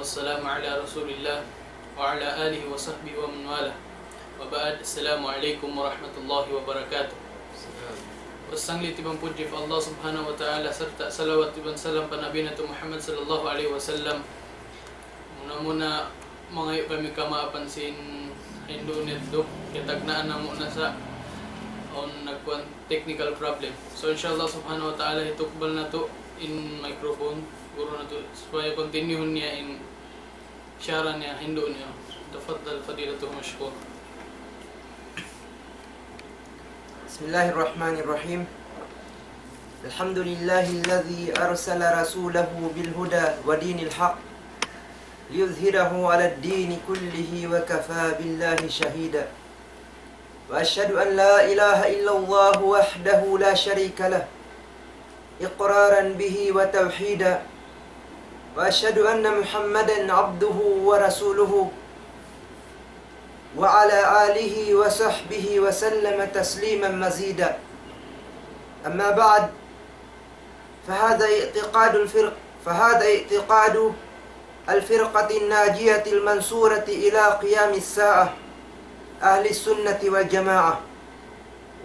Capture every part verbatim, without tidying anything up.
والسلام على رسول الله وعلى آله وصحبه ومن والاه. وبعد، السلام عليكم ورحمة الله وبركاته. Sanglit iban pudji pa Allah Subhanahu wa Ta'ala, sarta' salawat iban salam pa Nabi natu' Muhammad sallallahu alayhi wasallam. Muna-muna, mangayu' kami kamaapan sin hindu' natu', kiyatagnaan namu' na sa' awn nagkuan technical problem. So, insha Allah Subhanahu wa Ta'ala, hitukbal natu' in microphone guru natu' supaya continue niya in siyara niya hindu' niya. تفضل فضيلته مشكورا. بسم الله الرحمن الرحيم. الحمد لله الذي أرسل رسوله بالهدى ودين الحق ليظهره على الدين كله وكفى بالله شهيدا. وأشهد أن لا إله إلا الله وحده لا شريك له إقرارا به وتوحيدا. وأشهد أن محمدا عبده ورسوله وعلى آله وصحبه وسلم تسليما مزيدا. أما بعد، فهذا اعتقاد الفرق، فهذا اعتقاد الفرقة الناجية المنصورة إلى قيام الساعة، أهل السنة والجماعة،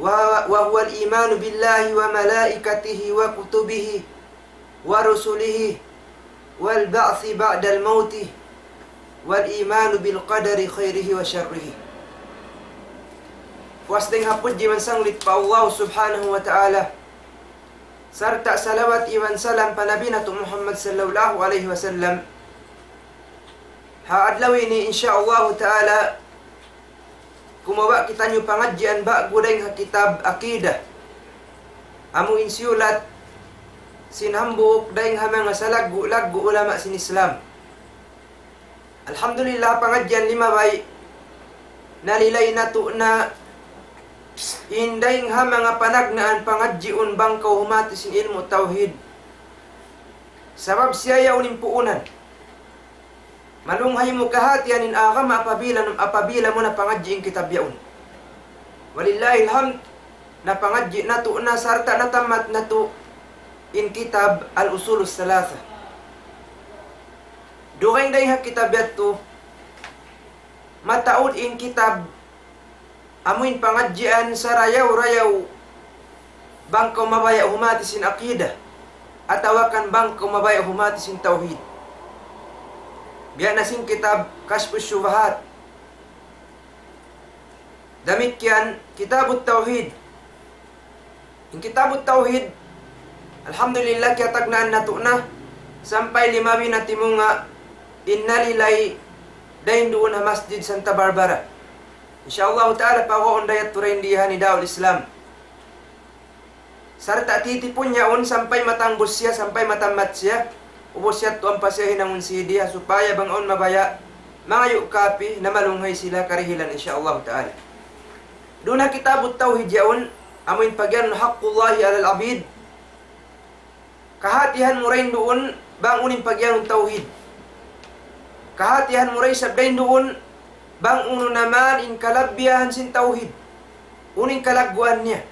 وهو، وهو الإيمان بالله وملائكته وكتبه ورسله والبعث بعد الموت والإيمان بالقدر خيره وشره. Puas dayng ha pudji iban sanglit pa Allah Subhanahu wa Ta'ala. Sarta' salawat iban salam pa Nabi natu' Muhammad sallallahu alayhi wasallam. Ha adlaw ini, insha Allahu Ta'ala, kumawa' kitaniyu pangadjian ba'gu dayng ha kitab Aqidah. Amu in siyulat sin hambuuk dayng ha manga salaggu'-laggu' ulama sin Islam. Alhamdulillah, pangadjian limabay, nalilay natu' na in dayng ha manga panagnaan pangadjiun bang kaw humati sin ilmu' tawhid. Sabab siya yaun in puunan. Malunghay mu kahatihan in agama apabila, apabila mu na pangadji' in kitab yaun. Walillahil hamd, napangadji' natu' na sarta' natammat natu' in kitab Al-Usulus Salasa. Dugaing dayng ha kitab yadtu, mataud in kitab amu in pangadjian sarayaw-rayaw bang kaw mabaya' humati sin aqidah, atawa kan bang kaw mabaya' humati sin tawhid. Biya' na sin kitab Kashfus Shubahat. Damikkiyan Kitabut Tawhid. In Kitabut Tawhid, alhamdulillah, kiyatagnaan natu' na sampay limabi na timunga' in nalilay dayn duun ha Masjid Santa Barbara. Insha Allahu Ta'ala, paguwaun da yadtu dayn di ha Nidaul Islam. Sarta' titipun yaun sampay matangbus siya, sampay matammat siya. Ubus yadtu ampa siya hinangun C D ha supaya bang awn mabaya' mangayu' kapi na malunghay sila karihilan, insha Allahu Ta'ala. Duun ha Kitabut Tawhid yaun, amu in pagiyanun Haqqullahi alal Abid. Kahatihan mu dayn duun bang unu in pagiyanun tawhid. Kahatihan mu da isab dayn duun bang unu na man in kalabbiyahan sin tawhid. Unu in kalagguan niya.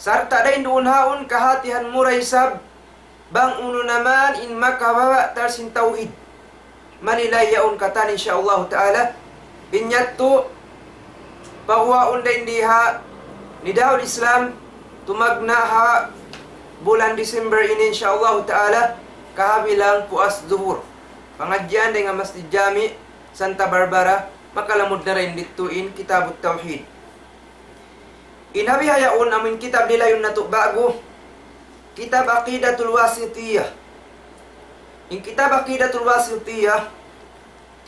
Sarta' dayn duun haun kahatihan mu da isab bang unu na man in makababatal sin tawhid. Malilay yaun katan, insha Allahu Ta'ala. In yadtu, paguwaun dayn di ha Nidaul Islam, tumagna' ha bulan December ini, insha Allahu Ta'ala, kahabilang puas Zuhur. Pangadjian dayn ha Masjid Jami' Santa Barbara, makalamud na dayn didtu in Kitabut Tawhid. In ha bihaun amu in kitab lilayun natu' ba'gu, Kitab Aqidatul Wasitiyah. In Kitab Aqidatul Wasitiyah,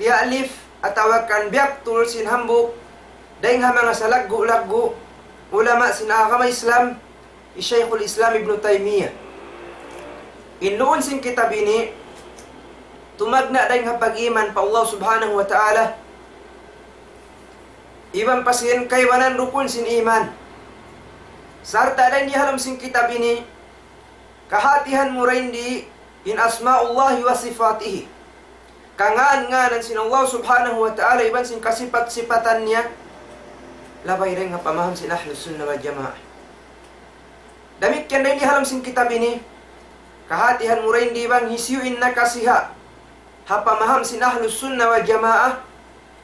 tiya'lif atawa kan biyaktul sin hambuuk dayn ha manga salaggu'-laggu' ulama sin agama Islam, hi Shaykhul Islam Ibnu Taymiyyah. In luun sin kitab ini, tumagna' dayn ha pag-iman pa Allah Subhanahu wa Ta'ala, iban pa sin kaibanan rukun sin iman. Sarta' dayn di ha lawm sin kitab ini, kahatihan mu dayn di in asma'ullahi wa sifatihi. Kangān-ngānan sin Allah Subhanahu wa Ta'ala iban sin kasipat-sipatan niya, labay dayn ha pamaham sin Ahlus Sunnah wal Jamaah. Damikkiyan dayn di ha lawm sin kitab ini, kahatihan mu dayn di bang hisiyu in nakasiha' ha pamaham sin Ahlus Sunnah wal Jamaah,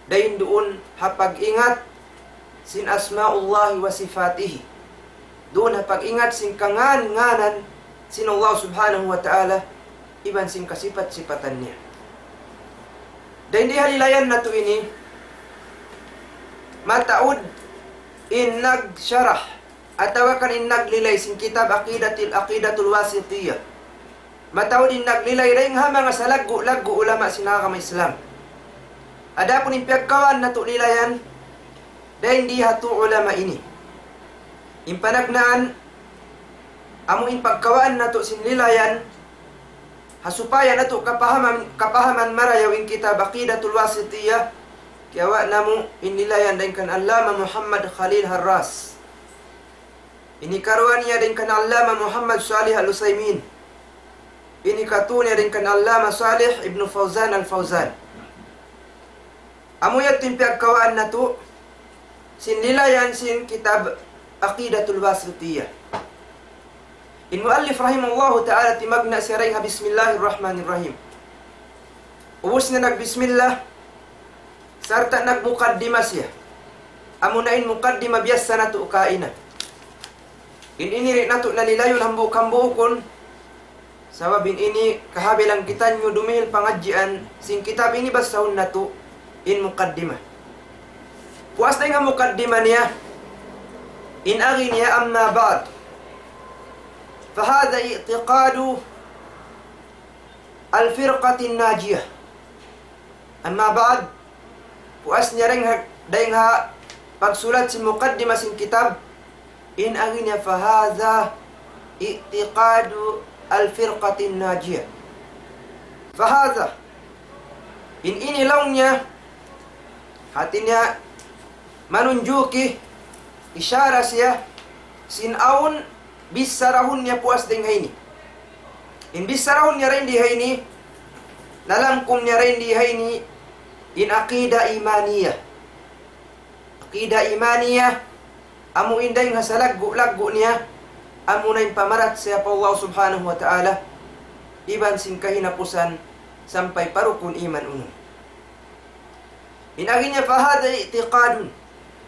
dayn duun ha pag-ingat sin asma'ullahi wa sifatihi. Duun ha pag-ingat sin kangan-nganan sin Allah Subhanahu wa Ta'ala, iban sin kasipat-sipatan niya. Dayn di ha lilayan natu' ini, mataud in nagsharah, atawa kan in naglilay sin kitab Aqidatil, Aqidatul Wasitiyah. Mataud in naglilay dayn ha manga salaggu'-laggu' ulama sin agama Islam. Adapun in piyagkawaan natu' lilayan, dayn di ha tū ulama ini. In panagnaan, amu in pagkawaan natu' sin lilayan, ha supaya natu' kapahaman, kapahaman marayaw in kitab Aqidatul Wasitiyah, kiyawa' namu' in lilayan dayn kan Allama Muhammad Khalil Harras. Ini karuwa niya dayn kan Allama Muhammad Salih Al-Utsaimin. Ini katu niya dayn kan Allama Salih ibnu Fawzan Al-Fawzan. Amu yadtu in piyagkawaan natu' sin lilayan sin kitab Aqidatul Wasitiyah. In muallif rahimahullahu ta'ala timagna' siya dayn ha Bismillahir Rahmanir Rahim. Ubus niya nagbismillah, sarta' nagmukaddima siya. Amuna in mukaddima biyasa natu' kaina. In ini di' natu' na lilayun hambuuk-hambuukun, sabab in ini kahabilan kitaniyu dumihil pangadjian sin kitab ini basahun natu' in mukaddima. Puas dayn ha mukaddima niya, in agi niya أما بعد فهذا اعتقاد الفرقة الناجية. أما بعد, puas niya dayn ha, dayn ha pagsulat sin mukaddima sin kitab, in agi niya فهذا اعتقاد الفرقة الناجية. فهذا, in ini laung niya, hati niya manunjuki, ishara siya, sin awn bissarahun niya puas dayn ha ini. In bissarahun niya dayn di ha ini, lalangkum niya dayn di ha ini, in aqida imaniyah. Aqida imaniyah, amu in dayn ha salaggu'-laggu' niya, amuna in pamarachaya pa Allah Subhanahu wa Ta'ala, iban sin kahinapusan sampay pa rukun iman unum. In agi niya فهذا اعتقاد.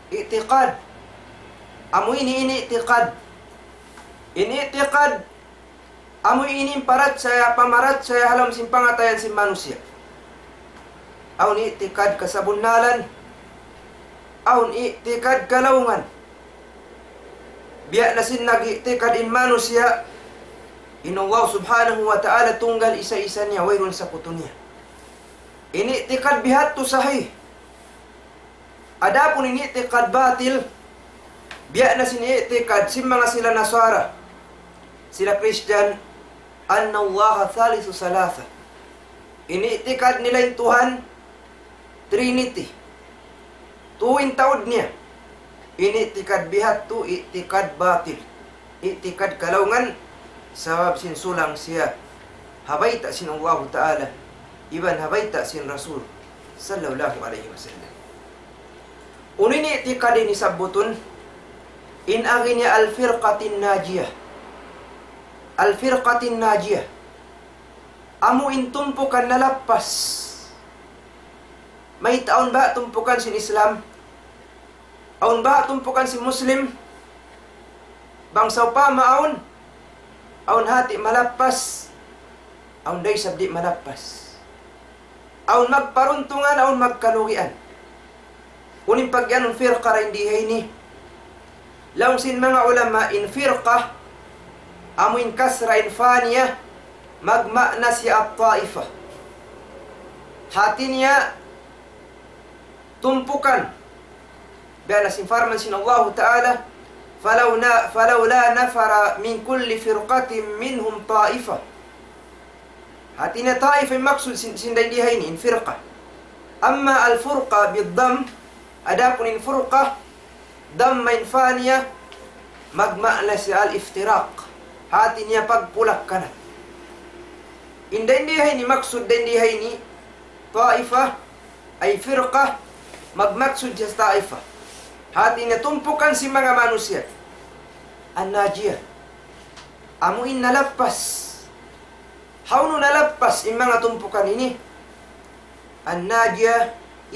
I'tiqad. Amu ini, ini i'tiqad. In i'tiqad, amu ini in parachaya, pamarachaya ha lawm sin pangatayan sin manusiya'. Awn i'tikad kasabunnalan, awn i'tikad kalaungan. Biya' na sin nag-i'tikad in manusiya', in Allah Subhanahu wa Ta'ala tunggal isa-isa niya, wayruun sakutu niya. In i'tikad bihadtu sahih. Adapun in i'tikad batil, biya' na sin i'tikad sin manga sila Nasara, sila Christian, أن الله ثالث ثلاثة. In i'tikad nila in Tuhan, Trinity. Tū in taud niya. In i'tikad bihadtu, i'tikad batil. I'tikad kalaungan, sabab sin sulang siya ha bayta' sin Allahu Ta'ala, iban ha bayta' sin Rasul, sallallahu alayhi wasallam. Unu in i'tikad ini sabbutun, in agi niya الفرقة الناجية. الفرقة الناجية. Amu in tumpukan nalappas. Mayta' awn baha' tumpukan sin Islam? Awn baha' tumpukan sin Muslim? Bang sawpama awn, awn hati malappas, awn da isab di' malappas. Awn magparuntungan, awn magkalugian. Unu in pag'iyanun firqa dayn di ha ini? Laung sin manga ulama in firqa, amu in kasra in fa niya, magmaana siya at-taifa. Hati niya, tumpukan. Biya' na sin parman sin Allahu Ta'ala, فلولا، فلولا نفر من كل فرقة منهم طائفة. Hati niya taifa in maksud sin, sin dayn di ha ini, in firqa. أما الفرقة بالضم, adapun in furqa, damma in fa niya, magmaana siya al-iftiraq. Hati niya pagpulak-kanat. In dayn di ha ini, maksud dayn di ha ini, taifa, ay firqa, magmaksud siya taifa. Hati niya tumpukan sin manga manusiya'. An-najiyah. Amu in nalappas. Hawnu nalappas in manga tumpukan ini? الناجية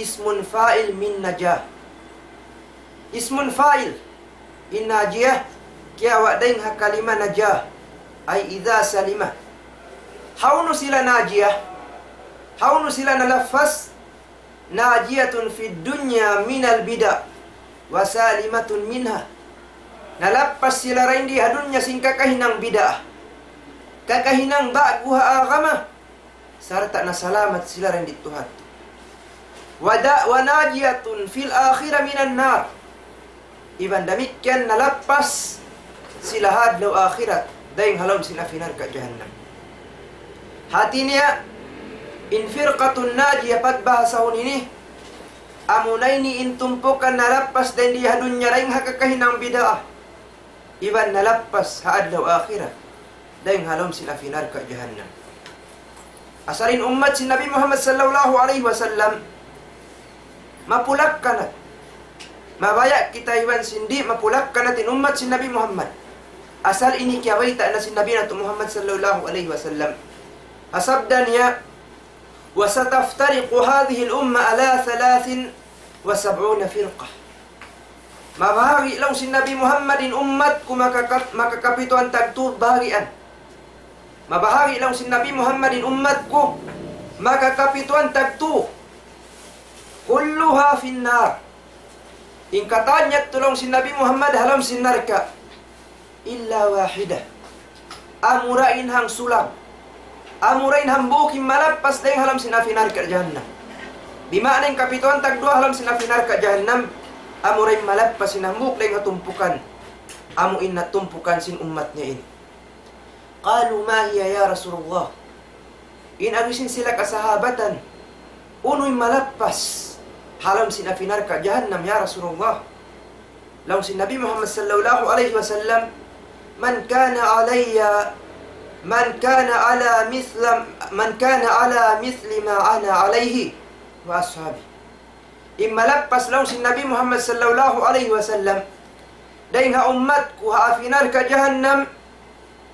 اسم فاعل من نجا. Ismun fa'il. In najiyah, kiyawa' dayn ha kalima naja. Ay idha salima. Hawnu sila najiyah? Hawnu sila nalappas? ناجية في الدنيا من البدع وسالمة منها. Nalappas sila dayn di ha dunya sin kakahinang bid'ah, kakahinang ba'gu ha agama, sarta' nasalamat sila dayn didtu ha adtu. ودا-، وناجية في الآخرة من النار. Iban damikkiyan nalappas sila ha adlaw akhirat dayn ha lawm sin api narka' jahannam. Hati niya, in firqatun najiyah pagbahasahun ini, amuna ini in tumpukan nalappas dayn di ha dunya dayn ha kakahinang bid'ah, iban nalappas ha adlaw akhirat dayn ha lawm sin api narka' jahannam. Asal in ummat sin Nabi Muhammad sallallahu alayhi wasallam, mapulak-kanat. Mabaya' kita iban sin di' mapulak-kanat in ummat sin Nabi Muhammad. Asal ini kiyabayta' na sin Nabi natu' Muhammad sallallahu alayhi wasallam. Ha sabda niya, وستفترق هذه الأمة على ثلاث وسبعون فرقة. Mabahagi' laung sin Nabi Muhammad in ummat ku makaka-, makakapituan tagtu bahagian. Mabahagi' laung sin Nabi Muhammad in ummat ku makakapituan tagtu. كلها في النار. In katan yadtu laung sin Nabi Muhammad ha lawm sin narka'. إلا واحدة. Amura in hangsulag. Amura in hambuuk in malappas dayn ha lawm sin api narka' jahannam. Bima'na in kapituan tagduwa ha lawm sin api narka' jahannam, amura in malappas in hambuuk dayn ha tumpukan. Amu in na tumpukan sin ummat niya ini. قالوا ما هي يا رسول الله؟ In agi sin sila kasahabatan, unu in malappas ha lawm sin api narka' jahannam, ya Rasulullah? Laung sin Nabi Muhammad sallallahu alayhi wasallam, من كان علي، من كان على مثل، من كان على مثل ما أنا عليه وأصحابي. In malappas laung sin Nabi Muhammad sallallahu alayhi wasallam, dayn ha ummat ku ha api narka' jahannam,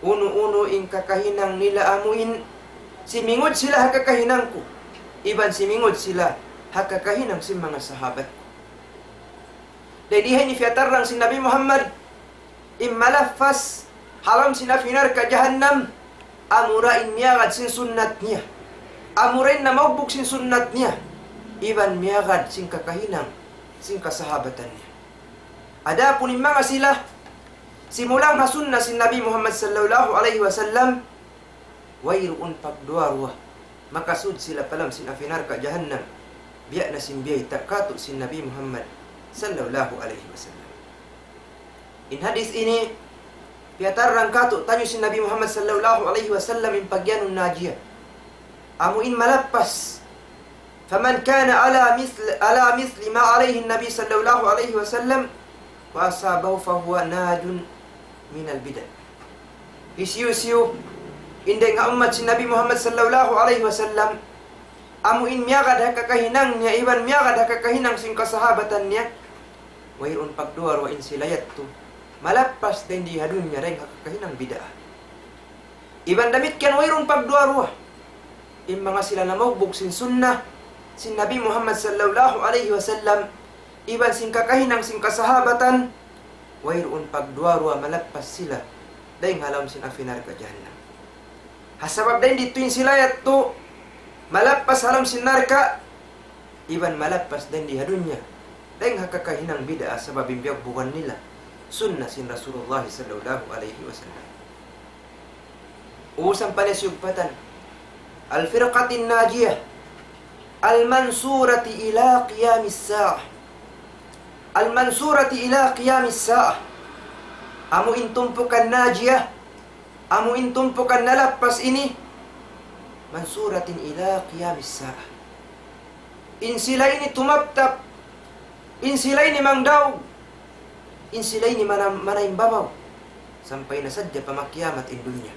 unu-unu in kakahinang nila amu in simingud sila ha kakahinang ku, iban simingud sila ha kakahinang sin manga sahabat ku. Dayn di ha ini piyatarrang sin Nabi Muhammad, in malappas ha lawm sin api narka' jahannam, amura in miyagad sin sunnat niya. Amura in namaugbug sin sunnat niya. Iban miyagad sin kakahinang sin kasahabatan niya. Adapun in manga sila simulang ha sunnat sin Nabi Muhammad sallallahu alayhi wasallam, wayruun pagduwa-ruwa, makasud sila pa lawm sin api narka' jahannam, biya' na sin biyayta' katu' sin Nabi Muhammad sallallahu alayhi wasallam. In hadith ini, piyatarrang katu' taniyu sin Nabi Muhammad sallallahu alayhi wasallam in pagiyanun najiyah. Amu in malappas. فمن كان على مثل، على مثل ما عليه النبي صلى الله عليه وسلم وأصحابه فهو ناج من البدع. Hisiyu-siyu in dayn ha ummat sin Nabi Muhammad sallallahu alayhi wasallam, amu in miyagad ha kakahinang niya, iban miyagad ha kakahinang sin kasahabatan niya, wayruun pagduwa-ruwa in sila yadtu malappas dayn di ha dunya dayn ha kakahinang bid'ah. Iban damikkiyan wayruun pagduwa-ruwa in manga sila namaugbug sin sunnat sin Nabi Muhammad sallallahu alayhi wasallam, iban sin kakahinang sin kasahabatan, wayruun pagduwa-ruwa malappas sila dayn ha lawm sin api narka' jahannam. Ha sabab dayn didtu in sila yadtu malappas ha lawm sin narka', iban malappas dayn di ha dunya dayn ha kakahinang bid'ah sabab in biyaugbugan nila sunnat sin Rasulullah sallallahu alayhi wasallam. Ubusan pa niya siyugpatan. الفرقة الناجية المنصورة إلى قيام الساعة. المنصورة إلى قيام الساعة. Amu in tumpukan najiyah, amu in tumpukan nalappas ini, منصورة إلى قيام الساعة. In sila ini tumaptap, in sila ini mangdaug, in sila ini mana-, manaimbabaw, sampay na sadja pa makiyamat in dunya.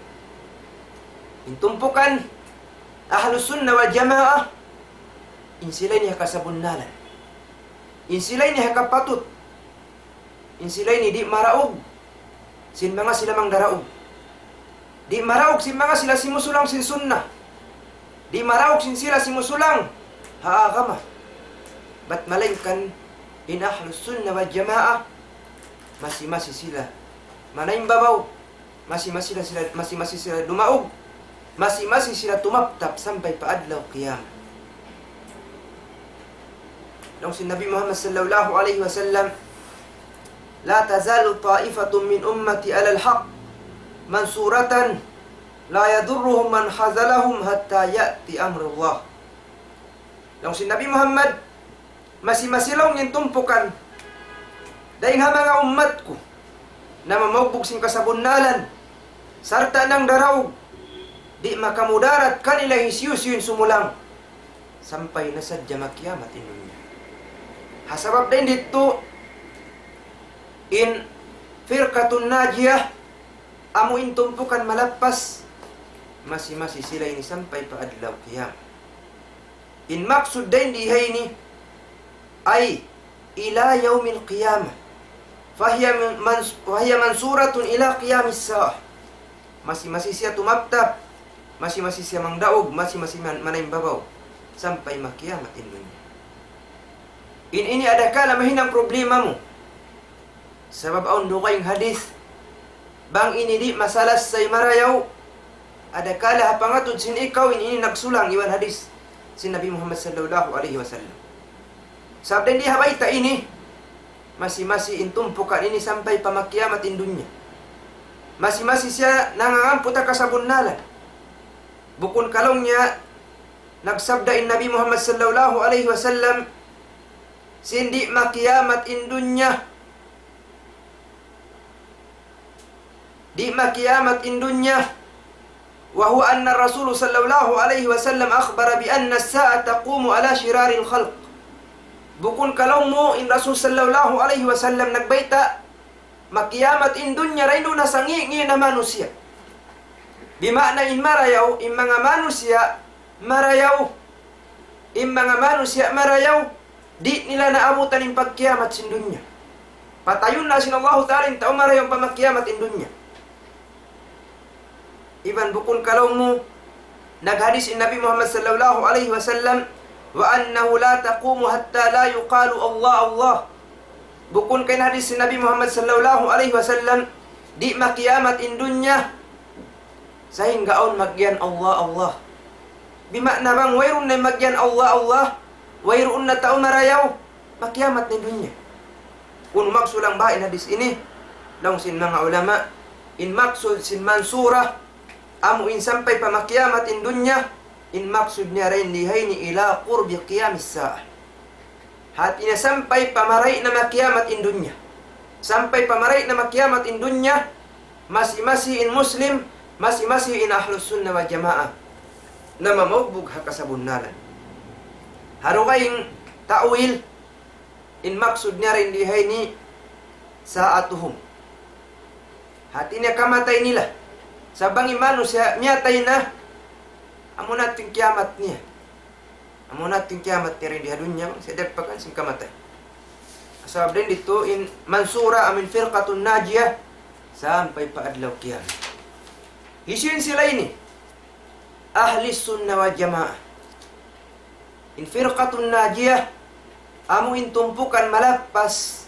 In tumpukan Ahlus Sunnah wal Jamaah, in sila ini ha kasabunnalan. In sila ini ha kapatut. In sila ini di' maraug sin manga sila mangdaraug. Di' maraug sin manga sila simusulang sin sunnah. Di' maraug sin sila simusulang ha agama. Bat malaingkan in Ahlus Sunnah wal Jamaah, masi-masi sila manaimbabaw, masi-masi sila, sila, masi-masi sila dumaug, masi-masi sila tumaptap sampay pa adlaw qiyamah. Laung sin Nabi Muhammad sallallahu alayhi wasallam, لا تزال طائفة من أمتي على الحق منصورة لا يضرهم من خذلهم حتى يأتي أمر الله. Laung sin Nabi Muhammad, masi-masi laung in tumpukan dayn ha manga ummat ku, namamaugbug sin kasabunnalan, sarta' nagdaraug, di' makamudarat kanila hisiyu-siyu in sumulang, sampay na sadja makiyamat in dunya. Ha sabab dayn ditu, in firqatun najiyah, amu in tumpukan malappas, masi-masi sila ini sampay pa adlaw qiyamah. In maksud dayn di ha ini, ay ila yawmil qiyamah. Fahiya man-, mans-, fahiya mansuratun ila qiyamis sa'ah. Masi-masi siya tumaptap, masi-masi siya mangdaug, masi-masi man-, manaimbabaw, sampay makiyamat in dunya. In ini adakala mahinang problema mu. Sabab awn dugaing hadith, bang ini di' masalassay marayaw, adakala ha pangatud sin ikaw in ini nagsulang iban hadith sin Nabi Muhammad sallallahu alayhi wasallam. Sabab dayn di ha bayta' ini, masi-masi in tumpukan ini sampay pa makiyamat in dunya. Masi-masi siya nangangamput ha kasabunnalan. Bukun ka laung niya nagsabda in Nabi Muhammad sallallahu alayhi wasallam, sin di' makiyamat in dunya. Di' makiyamat in dunya. وهو أن الرسول صلى الله عليه وسلم أخبر بأن الساعة تقوم على شرار الخلق. Bukun ka laung mu in Rasul sallallahu alayhi wasallam nagbayta', makiyamat in dunya dayn duun ha sangi'-ngi' na manusiya'. Bima'na in marayaw, in manga manusiya' marayaw, in manga manusiya' marayaw, di' nila naabutan in pagkiyamat sin dunya. Patayun na sin Allahu Ta'ala in tau marayaw pa makiyamat in dunya. Iban bukun ka laung mu, naghadis in Nabi Muhammad sallallahu alayhi wasallam, وأنه لا تقوم حتى لا يقال الله الله. Bukun ka in hadis sin Nabi Muhammad sallallahu alayhi wasallam, di' makiyamat in dunya, sahingga awn magiyan Allah, Allah. Bima'na bang wayruun na magiyan Allah, Allah, wayruun na tau marayaw, makiyamat na in dunya. Unu maksud laung baha' in hadis ini? Laung sin manga ulama, in maksud sin mansura, amu in sampay pa makiyamat in dunya, in maksud niya dayn di ha ini ila qurbi qiyamis sa'ah. Hati niya sampay pa marayi' na makiyamat in dunya. Sampay pa marayi' na makiyamat in dunya, masi-masi in Muslim, masi-masi in Ahlus Sunnah wal Jamaah, namamaugbug ha kasabunnalan. Ha dugaing ta'wil, in maksud niya dayn di ha ini sa'atuhum. Hati niya kamatay nila. Sa' bang in manusiya' miyatay na, amu na in kiyamat niya. Amu na in kiyamat niya dayn di ha dunya, sa' dagpakan sin kamatay. Sabab dayn ditu in mansura amu in firqatun najiyah sampay pa adlaw kiyamat. Hisiyu in sila ini? Ahli Sunnah wal Jamaah. In firqatun najiyah, amu in tumpukan malappas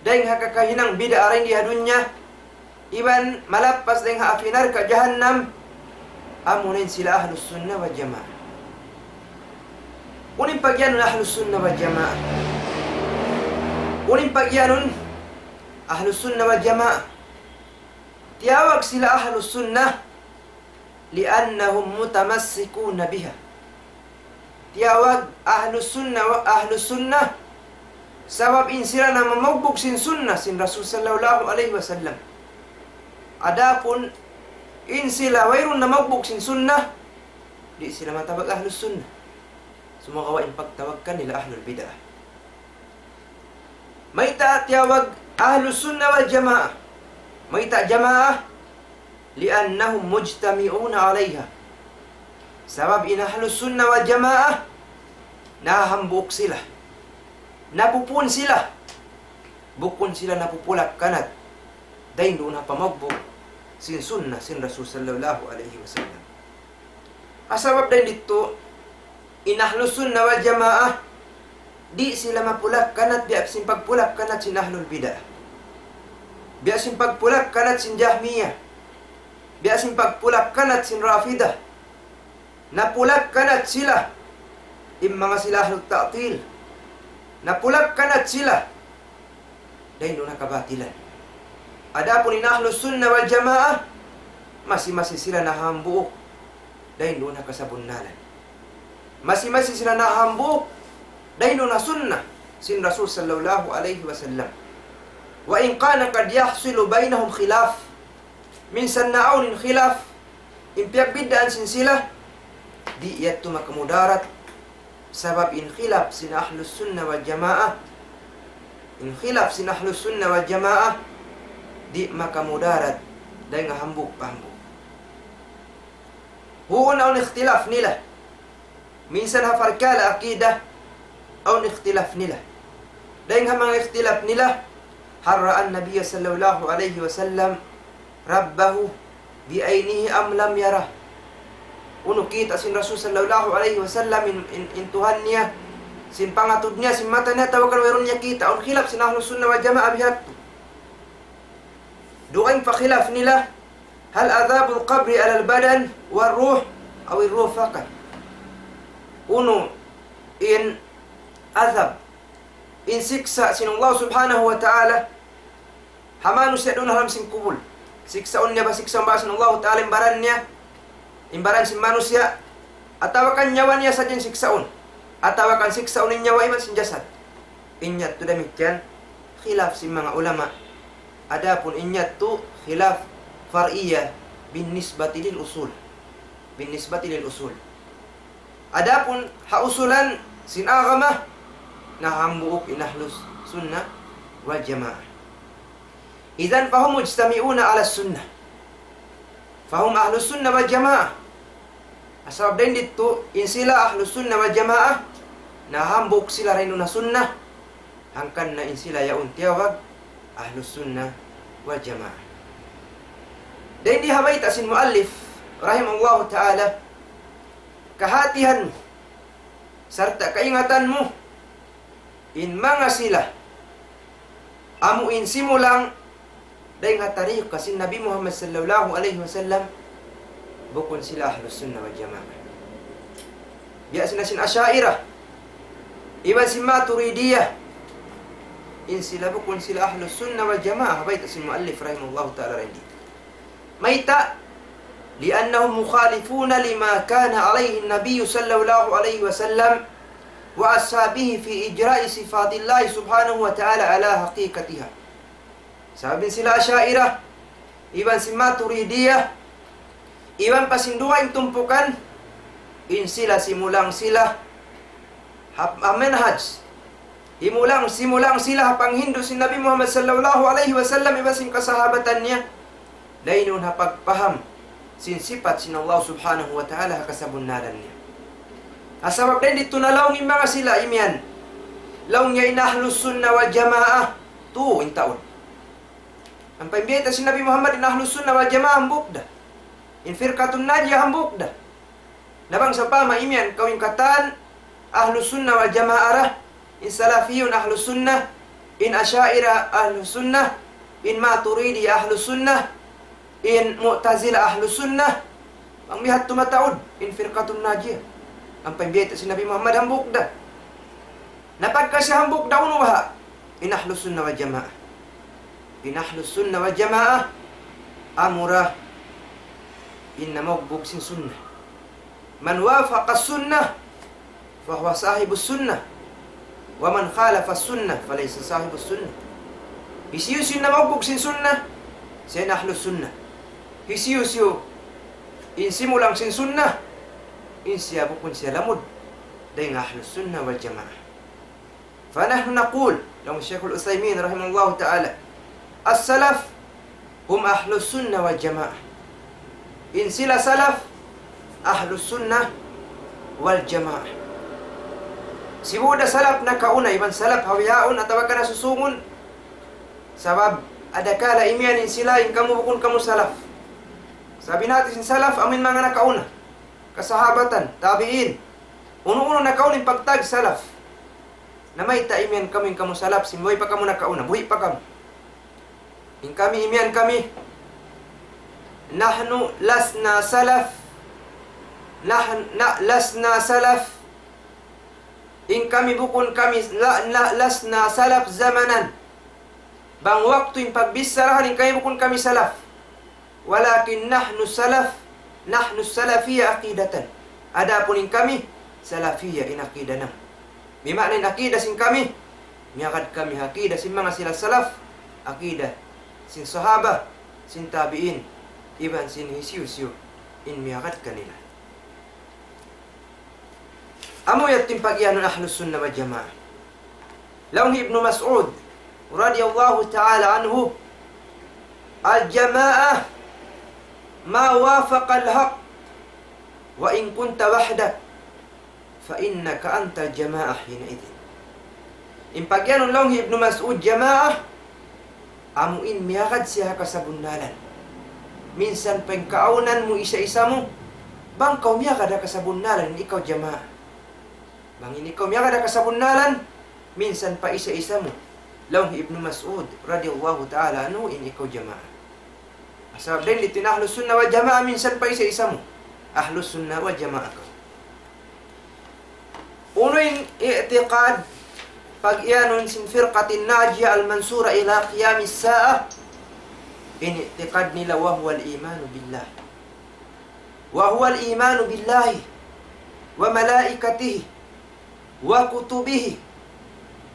dayn ha kakahinang bid'ah dayn di ha dunya, iban malappas dayn ha api narka' jahannam, amu na in sila Ahlus Sunnah wal Jamaah. Unu in pagiyanun Ahlus Sunnah wal Jamaah? Unu in pagiyanun Ahlus Sunnah wal Jamaah? Tiyawag sila Ahlus Sunnah لأنهم متمسكون بها. Tiyawag Ahlus Sunnah wa Ahlus Sunnah, sabab in sila namamaugbug sin sunnah sin Rasul sallallahu alayhi wasallam. Adapun in sila wayruun namaugbug sin sunnah, di' sila matawag Ahlus Sunnah. Sumagawa' in pagtawag kanila Ahlul Bid'ah. Mayta' tiyawag Ahlus Sunnah wal Jamaah? Mayta' Jamaah? لأنهم مجتمعون عليها. Sabab in Ahlus Sunnah wal Jamaah, nahambuuk sila. Napupun sila. Bukun sila napupulak kanat dayn duun ha pamaugbug sin sunnah sin Rasul sallallahu alayhi wasallam. Ha sabab dayn ditu, In Ahlus Sunnah wal Jamaah, di' sila mapulak-kanat biya' sin pagpulak-kanat sin Ahlul Bid'ah. Biya' sin pagpulak-kanat sin Jahmiyyah. Biya' sin pagpulak-kanat sin Rafidah. Napulak-kanat sila in manga sila Ahlut Ta'til. Napulak-kanat sila dayn duun ha kabatilan. Adapun in Ahlus Sunnah wal Jamaah, masi-masi sila nahambuuk dayn duun ha kasabunnalan. Masi-masi sila nahambuuk dayn duun ha sunnah sin Rasul sallallahu alayhi wasallam. وإن كان قد يحصل بينهم خلاف. Minsan na awn in khilaf, in piyagbiddaan sin sila, di' yadtu makamudarat. Sabab in khilaf sin Ahlus Sunnah wal Jamaah, in khilaf sin Ahlus Sunnah wal Jamaah, di' makamudarat dayn ha hambuuk pa hambuuk. Huun awn ikhtilaf nila. Minsan ha parkala' aqidah, awn ikhtilaf nila. Dayn ha manga ikhtilaf nila, هل رأى النبي صلى الله عليه وسلم ربه بعينه أم لم يره. Unu kita' sin Rasul sallallahu alayhi wasallam in, in, in Tuhan niya, sin pangatud niya, sin mata niya, atawa kan wayruun niya kita'. Awn khilaf sin Ahlus Sunnah wal Jamaah bihadtu. Dugaing pa khilaf nila, هل عذاب القبر على البدن والروح أو الروح فقط. Unu in azab, in siksa' sin Allah subhanahu wa ta'ala ha manusiya' duun ha lawm sin kubul. Siksaun niya ba siksaun ba sin Allah ta'ala in baran niya, in baran sin manusiya', atawa kan nyawa niya sadja in siksaun, atawa kan siksaun in nyawa iban sin jasad. In yadtu damikkiyan, khilaf sin manga ulama. Adapun in yadtu khilaf far'iyya بالنسبة للأصول. بالنسبة للأصول. Adapun ha usulan sin agama, nahambuuk in Ahlus Sunnah wal Jamaah. إذن فهم مجتمعون على السنة. فهم أهل السنة والجماعة. Sabab dayn didtu, in sila Ahlus Sunnah wal Jamaah, nahambuuk sila dayn duun ha sunnah, hangkan na in sila yaun tiyawag Ahlus Sunnah wal Jamaah. Dayn di ha bayta' sin muallif, rahimahullahu ta'ala, kahatihan mu, sarta' kaingatan mu, in manga sila, amu in simulang dayn ha tariqa sin Nabi Muhammad sallallahu alayhi wasallam, bukun sila Ahlus Sunnah wal Jamaah. Biya' sin, sin Asha'irah, iban sin Maturidiyyah, in sila bukun sila Ahlus Sunnah wal Jamaah, bayta' sin muallif rahimahullahu ta'ala dayn di. Mayta'? لأنهم مخالفون لما كان عليه النبي صلى الله عليه وسلم وأصحابه في إجراء صفات الله سبحانه وتعالى على حقيقتها. Sabab in sila Asha'irah, iban sin Maturidiyyah, iban pa sin dugaing tumpukan, in sila simulang sila ha, ha manhaj. Himulang, simulang sila ha panghindu' sin Nabi Muhammad sallallahu alayhi wasallam iban sin kasahabatan niya. Dayn duun ha pagpaham sin sipat sin Allah subhanahu wa ta'ala ha kasabunnalan niya. Ha sabab dayn didtu na laung in manga sila imiyan. Laung niya in Ahlus Sunnah wal Jamaah, tu in taud. Ampa in biyayta' sin Nabi Muhammad in Ahlus Sunnah wal Jamaah hambuuk da. In Firqatun Najiyah hambuuk da. Na bang sawpama imiyan kaw in katan Ahlus Sunnah wal Jamaah ra, in Salafiyun Ahlus Sunnah, in Asha'irah Ahlus Sunnah, in Maturidi Ahlus Sunnah, in Mu'tazilah Ahlus Sunnah, bang bihadtu mataud, in Firqatun Najiyah. Ampa in biyayta' sin Nabi Muhammad hambuuk da. Na pagka siya hambuuk da unu baha'? In Ahlus Sunnah wal Jamaah. In Ahlus Sunnah wal Jamaah, amura in namaugbug sin sunnah. من وافق السنة فهو صاحب السنة، ومن خالف السنة فليس صاحب السنة. Hisiyu-siyu in namaugbug sin sunnah, siya in Ahlus Sunnah. Hisiyu-siyu in simulang sin sunnah, in siya bukun siya lamud dayn ha Ahlus Sunnah wal Jamaah. فنحن نقول, laung Shaykhul Uthaymin rahimahullahu ta'ala, السلف هم أهل السنة والجماعة. In sila salaf, Ahlus Sunnah wal Jamaah. Sibu' da salaf nakauna, iban salaf ha bihaun atawa ka nasusungun. Sabab adakala imiyan in sila, in kamu bukun kamu salaf. Sabab in hati sin salaf, amu in manga nakauna. Kasahabatan, tabi'in. Unu-unu nakauna in pagtag salaf. Na mayta' imiyan kamu in kamu salaf, sin buhi' pa kamu nakauna, buhi' pa kamu. In kami imiyan kami, نحن لسنا سلف, نحن, na, لسنا سلف. In kami bukun kami, la, la, لسنا سلف زمنا. Bang waktu in pagbichara, in kami bukun kami salaf. ولكن نحن سلف، نحن السلفية عقيدة. Adapun in kami, salafiyya in akida namu'. Bima'na in akida sin kami, miyagad kami ha akida sin manga sila salaf, akida sin sahaba, sin tabi'in, iban sin hisiyu-siyu in miyagad kanila. Amu yadtu in pagiyanun Ahlus Sunnah wal Jamaah. Laung hi Ibnu Mas'ud radiyallahu ta'ala anhu, الجماعة ما وافق الحق وإن كنت وحدك فإنك أنت الجماعة حينئذ. In pagiyanun laung hi Ibnu Mas'ud jamaah, amu in miyagad siya ha kasabunnalan. Minsan pa in kaawnan mu isa-isa mu, bang kaw miyagad ha kasabunnalan, in ikaw jamaah. Bang in ikaw miyagad ha kasabunnalan, minsan pa isa-isa mu. Laung hi Ibnu Mas'ud radiyallahu ta'ala anhu, in ikaw jamaah. Sabab dayn didtu in Ahlus Sunnah wal Jamaah, minsan pa isa-isa mu. Ahlus Sunnah wal Jamaah kaw. Unu in i'tiqad pagiyanun sin فرقة الناجية المنصورة إلى قيام الساعة, in i'tiqad nila وهو الإيمان بالله. وهو الإيمان بالله وملائكته وكتبه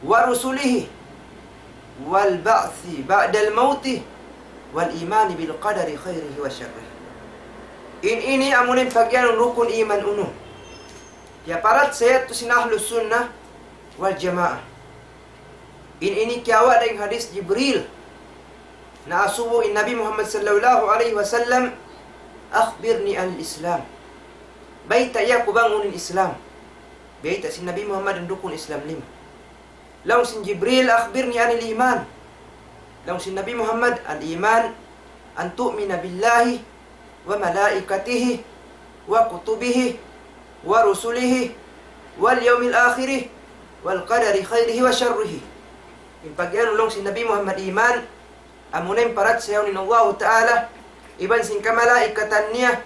ورسله والبعث بعد الموت والإيمان بالقدر خيره وشره. In ini amuna in pagiyanun rukun iman unum. Kiyaparachaya yadtu sin Ahlus Sunnah wal Jamaah. In ini kiyawa' dayn hadis Jibril. Na asubu in Nabi Muhammad sallallahu alayhi wasallam, أخبرني عن الإسلام. Baytai aku bang unu in Islam. Baytai sin Nabi Muhammad in rukun Islam lima. Laung sin Jibril, أخبرني عن الإيمان. Laung sin Nabi Muhammad, الإيمان أن تؤمن بالله وملائكته وكتبه ورسله واليوم الآخر والقدر خيره وشره. In pagiyanun laung sin Nabi Muhammad iman, amuna in parachayahun in Allahu Ta'ala, iban sin kamalaikatan niya,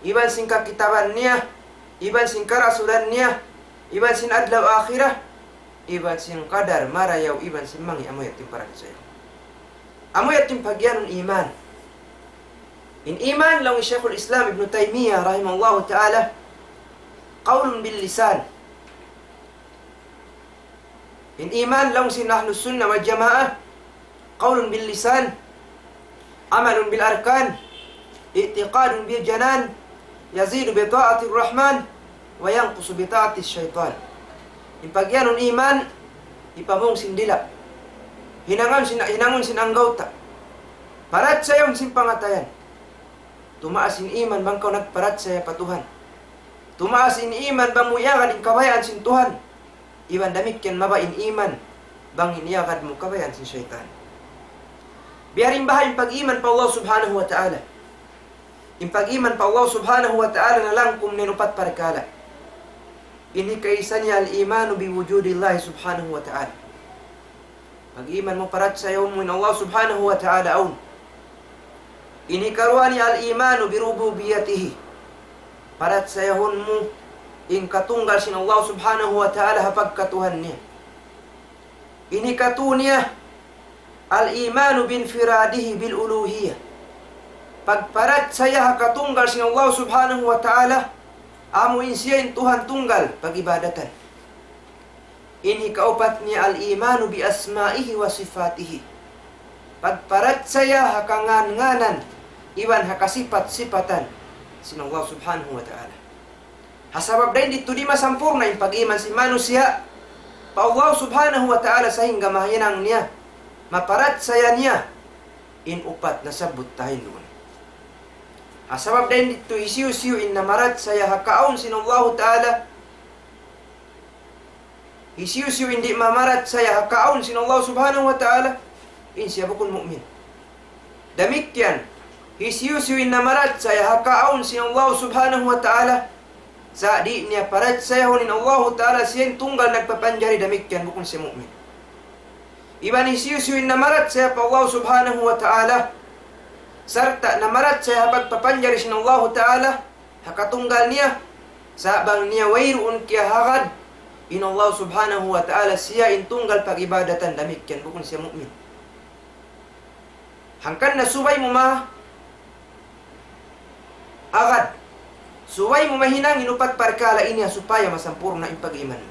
iban sin kakitaban niya, iban sin karasulan niya, iban sin adlaw akhirat, iban sin qadar marayaw, iban sin mangi', amu yadtu in parachayahun. Amu yadtu in pagiyanun iman. In iman laung hi Shaykhul Islam Ibnu Taymiyyah rahimahullahu ta'ala, قول باللسان. In iman laung sin Ahlus Sunnah wal Jamaah, قول باللسان، عمل بالأركان، اعتقاد بالجنان، يزيد بطاعة الرحمن، وينقص بطاعة الشيطان. In pagiyanun iman, hipamung sin dila'. Hinangun sin, hinangun sin anggawta'. Parachayahun sin pangatayan. Tumaas in iman bang kaw nagparachaya pa Tuhan. Tumaas in iman bang mu iyagad in kabayaan sin Tuhan. Iban damikkiyan mabaya' in iman bang in iyagad mu kabayaan sin saytan. Biya' diin baha' in pag-iman pa Allah Subhanahu wa Ta'ala. In pag-iman pa Allah Subhanahu wa Ta'ala nalangkum na in upat parkala'. In hikaisa niya الإيمان بوجود الله سبحانه وتعالى. Pag-iman mu, parachayahun mu in Allah Subhanahu wa Ta'ala awn. In hikaruwa niya الإيمان بربوبيته. Parachayahun mu in katunggal sin Allah Subhanahu wa Ta'ala ha pagkatuhan niya. In hikatu niya الإيمان بانفراده بالألوهية. Pagparachaya ha katunggal sin Allah Subhanahu wa Ta'ala, amu in siya in Tuhan tunggal pag-ibadatan. In hikaupat niya الإيمان بأسمائه وصفاته. Pagparachaya ha kangan-nganan iban ha kasipat-sipatan sin Allah Subhanahu wa Ta'ala. Ha sabab dayn didtu di' masampurna' in pag-iman sin manusiya' pa Allah Subhanahu wa Ta'ala sahingga mahinang niya, maparachaya niya in upat nasabbut ta duun. Ha sabab dayn didtu hisiyu-siyu in namarachaya ha kaawn sin Allahu Ta'ala, hisiyu-siyu in di' mamarachaya ha kaawn sin Allah Subhanahu wa Ta'ala, in siya bukun mu'min. Damikkiyan, hisiyu-siyu in namarachaya ha kaawn sin Allah Subhanahu wa Ta'ala, Sa' di' niya parachayahun in Allahu Ta'ala siya in tunggal nagpapanjari damikkiyan bukun siya mu'min. Iban hisiyu-siyu in namarachaya pa Allah Subhanahu wa Ta'ala, sarta' namarachaya ha pagpapanjari sin Allahu Ta'ala, ha katunggal niya, sa' bang niya wayruun kiyahagad, in Allah Subhanahu wa Ta'ala siya in tunggal pag-ibadatan damikkiyan bukun siya mu'min. Hangkan na subay mu ma agad. Subay mu mahinang in upat parkala' ini ha supaya masampurna' in pag-iman.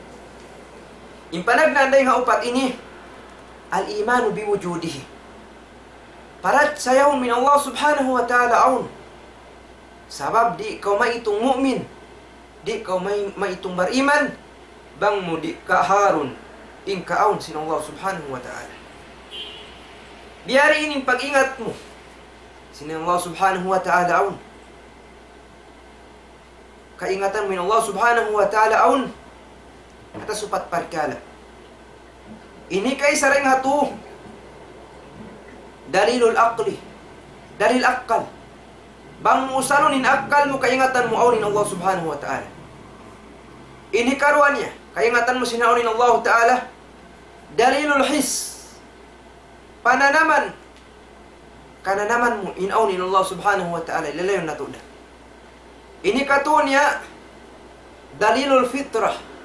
In panagnaan dayn ha upat ini, الإيمان بوجوده. Parachayahun in Allah Subhanahu wa Ta'ala awn. Sabab di' kaw maitung mu'min, di' kaw mai-, maitung bariman, bang mu di' kahagarun in kaawn sin Allah Subhanahu wa Ta'ala. Biya' diin in pag-ingat mu sin Allah Subhanahu wa Ta'ala awn. Kaingatan mu in Allah Subhanahu wa Ta'ala awn ha taas upat parkala'. Ini kaisa dayn ha tu, دليل العقل. Dalil akkal. Bang mu usalun in akkal mu, kaingatan mu awn in Allah Subhanahu wa Ta'ala. Ini karuwa niya, kaingatan mu sin awn in Allah Ta'ala. دليل الحس. Pananaman. Kananaman mu in awn in Allah Subhanahu wa Ta'ala, lalayun natu' da. Ini katu niya, دليل الفطرة.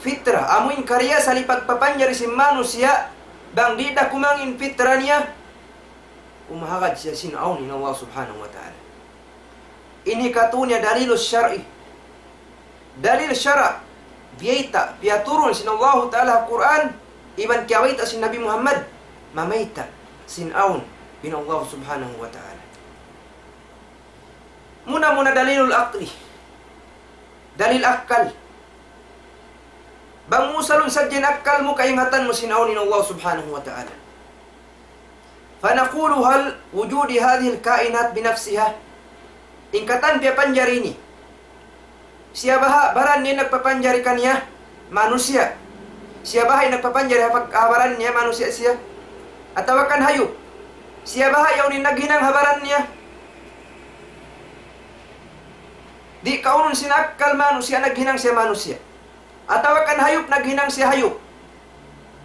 Fitrah, amu in kariyasari pagpapanjari sin manusiya', bang di' da kumangi' in fitrah niya, umahagad siya sin awn in Allah Subhanahu wa Ta'ala. Ini katu niya دليل الشرع. Dalil sara', biyayta', piyaturun sin Allahu Ta'ala ha Qur'an, iban kiyabayta' sin Nabi Muhammad, mamayta' sin awn in Allah Subhanahu wa Ta'ala. Muna-muna دليل العقل. Dalil akkal. Bang mu usalun sadja in akkal mu, kaingatan mu sin awn in Allah Subhanahu wa Ta'ala. فنقول: هل وجود هذه الكائنات بنفسها؟ In katan piyapanjari ini, siya baha' baran niya nagpapanjari kaniya? Manusiya'. Siya baha' in nagpapanjari ha pag-, ha baran niya? Manusiya' siya. Atawa kan hayup? Siya baha' yaun in naghinang ha baran niya? Di' kaunun sin akkal manusiya' naghinang siya manusiya'. Atawa kan hayup naghinang siya hayup.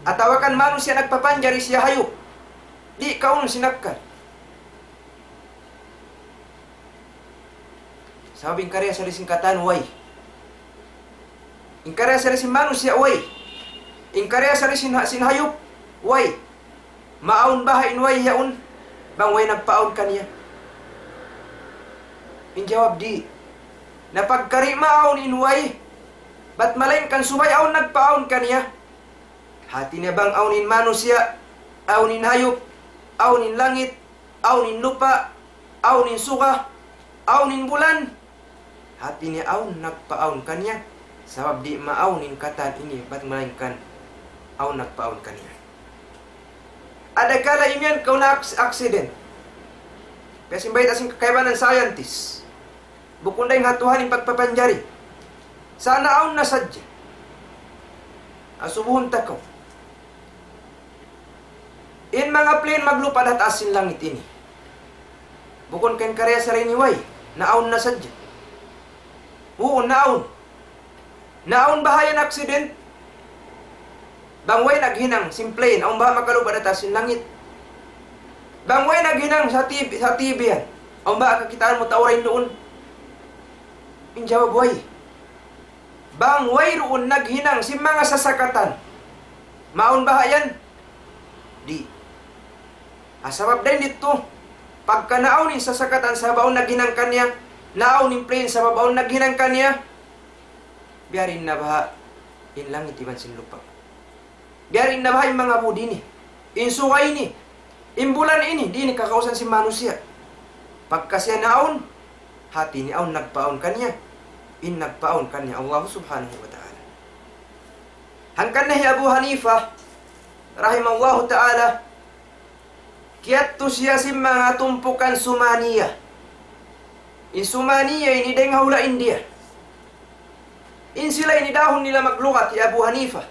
Atawa kan manusiya' nagpapanjari siya hayup. Di' kaunun sin akkal. Sabab in kariyasari sin katan, way. In kariyasari sin manusiya', way. In kariyasari sin ha-, sin hayup, way. Maawn baha' in way yaun, bang way nagpaawn kaniya? In jawab, di'. Na pagka di' maawn in way, bat malaingkan subay awn nagpaawn kaniya. Hati niya bang awn in manusiya', awn in hayup, awn in langit, awn in lupa', awn in suga, awn in bulan. Hati niya awn nagpaawn kaniya, sabab di' maawn in katan ini, bat malaingkan awn nagpaawn kaniya. Adakala imiyan kaw na aks-, accident. Kaya sin bayta' sin kaibanan scientist. Bukun dayn ha Tuhan in pagpapanjari. Sa' naawn na sadja. Asubuhun ta kaw. In manga plane maglupad ha taas sin langit ini. Bukun kan kariyasari ini way. Naawn na sadja. Uu, naawn. Naawn baha' yan accident? Bang way naghinang sin plane, awn baha' makalupad ha taas sin langit? Bang way naghinang sa T V, sa T V yan, awn baha' kakitaan mu tau dayn duun? In jawab, way. Bang wayruun naghinang sin manga sasakatan, maawn baha' yan? Di'. Ah, sabab dayn didtu, pagka naawn in sasakatan sabab awn naghinang kaniya, naawn in plane sabab awn naghinang kaniya, biya' diin na baha' in langit iban sin lupa'. Biya' diin na baha' in manga budi ini, in suga ini, in bulan ini, di' ini kakausan sin manusiya'. Pagka siya naawn, hati niya awn nagpaawn kaniya, in nagpaawn kaniya Allah Subhanahu wa Ta'ala. Hangkan na hi Abu Hanifa, rahimahullahu ta'ala, kiyadtu siya sin manga tumpukan Sumaniya. In Sumaniya ini dayn ha hula' India. In sila ini dahun nila maglugat hi Abu Hanifa.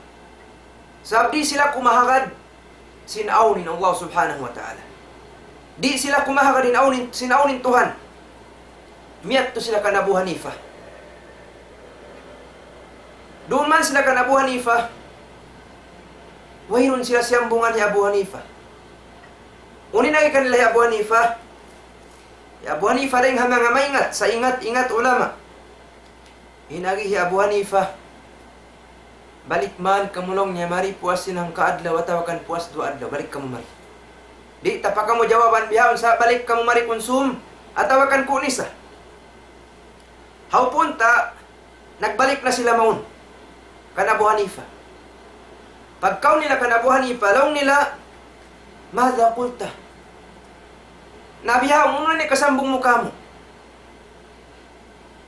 Sabab di' sila kumahagad sin awn in Allah Subhanahu wa Ta'ala. Di' sila kumahagad in awn in, sin awn in Tuhan. Miyadtu sila kan Abu Hanifa. Duun man sila kan Abu Hanifa, wayruun sila siyambungan hi Abu Hanifa. Unu in agi kanila hi Abu Hanifa? Hi Abu Hanifa dayn ha manga maingat, saingat-ingat ulama. In agi hi Abu Hanifa, balik man kamu laung niya mari puas sin hangka adlaw atawa kan puas duwa adlaw, balik kamu mari. Di' ta pa kamu jawaban bihaun sa balik kamu mari kunsum atawa kan kunisa. Hawpun ta, nagbalik na sila mawn kan Abu Hanifa. Pagkaun nila kan Abu Hanifa, laung nila, ماذا قلت؟ Na bihaun, unu in kasambung mu kāmu'?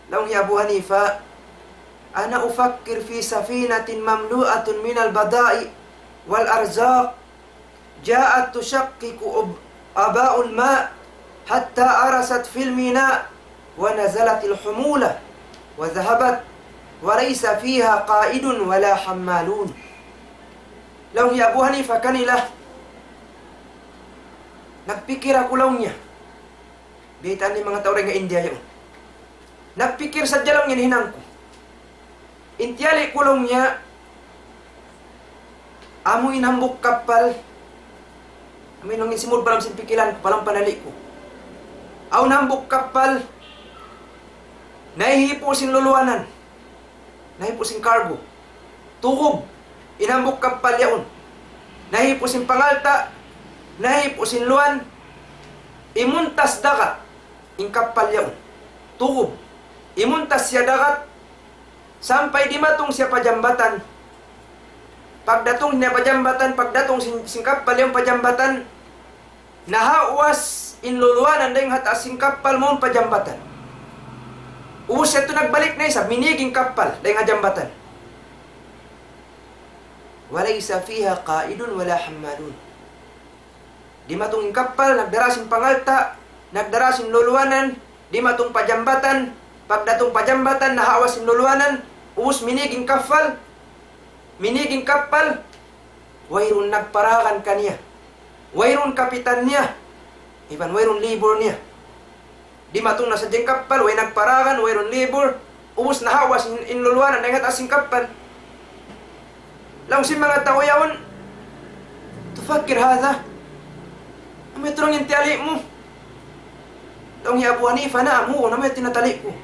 Laung hi Abu Hanifa, أنا أفكر في سفينة مملوءة من البضائع والأرزاق جاءت تشقق أب-، أباء الماء حتى أرست في الميناء ونزلت الحمولة وذهبت وليس فيها قائد ولا حمالون. Laung hi Abu Hanifa kanila, nagpikir aku laung niya. Baytaan in manga tau dayn ha India yaun. Nagpikir sadja laung niya in hinang ku. In tiyali' ku laung niya, amu in hambuuk kappal, amu in laung niya simud pa lawm sin pikilan ku, pa lawm panali' ku. Awn hambuuk kappal, nahihipu' sin luluwanan, nahihipu' sin cargo. Tugub in hambuuk kappal yaun. Nahipu' sin pangalta', nahipu' sin luwan, imuntas dagat in kappal yaun. Tugub. Imuntas siya dagat, sampay dimatung siya pa jambatan. Pagdatung niya pa jambatan, pagdatung sin, sin kappal yaun pa jambatan, nahawas in luluwanan dayn ha taas sin kappal mawn pa jambatan. Ubus yadtu nagbalik na isab, minīg in kappal dayn ha jambatan. وليس فيها قائد ولا حمال. Dimatung in kappal, nagdara sin pangalta', nagdara sin luluwanan, dimatung pa jambatan, pagdatung pa jambatan, nahawas in luluwanan, ubus minīg in kappal, minīg in kappal, wayruun nagparagan kaniya. Wayruun kapitan niya. Iban wayruun labor niya. Dimatung na sadja in kappal, way nagparagan, wayruun labor. Ubus nahawas in, in luluwanan dayn ha taas sin kappal. Laung sin manga tau yaun, تفكر هذا؟ Amu yadtu laung in tiyali' mu? Laung hi Abu Hanifa, na'am, huun, amu yadtu in tiyali' ku.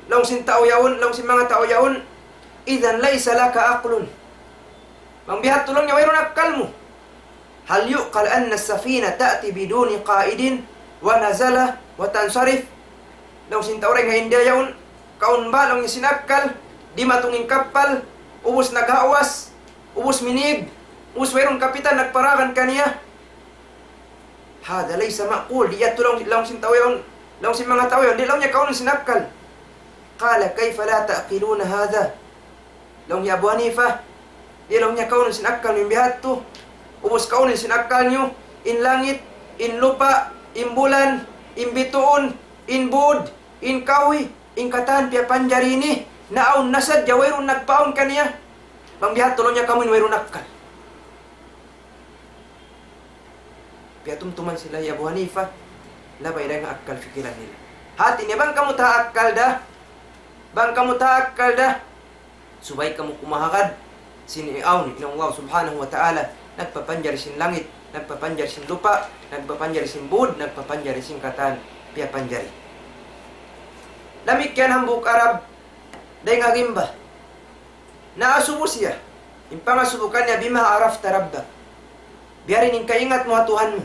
Laung sin tau yaun, laung sin manga tau yaun, إذن ليس لك عقل. Bang biya' ha yan laung niya wayruun akkal mu. هل يعقل أن السفينة تأتي بدون قائد ونزل وتنصرف؟ Laung sin tau dayn ha India yaun, kaun ba laung niya sin akkal, dimatung in kappal, ubus naghawas, ubus minīg, ubus wayruun kapitan nagparagan kaniya. هذا ليس معقول, di' yadtu laung, laung sin tau yaun, laung sin manga tau yaun, di' laung niya kaunun sin akkal. قال كيف لا تعقلون هذا؟ Laung hi Abu Hanifa, di' laung niya kaunun sin akkal niyu in biya' ha yan. Ubus kaunun sin akkal niyu, in langit, in lupa', in bulan, in bituun, in būd, in kahuy, in katan piyapanjari ini, naawn na sadja wayruun nagpaawn kaniya. Bang biya' ha yan laung niya kamu in wayruun akkal. Piyatumtuman sila hi Abu Hanifa, labay dayn ha akkal pikilan nila. Hati niya bang kamu ta akkal da, bang kamu ta akkal da, subay kamu kumahagad sin awn in Allah Subhanahu wa Ta'ala, nagpapanjari sin langit, nagpapanjari sin lupa', nagpapanjari sin būd, nagpapanjari sin katan piyapanjari. Damikkiyan hambuuk Arab, dayn ha gimba. Naasubu siya. In pangasubu kaniya, بما عرفت ربك. Biya' diin in kaingat mu ha Tuhan mu?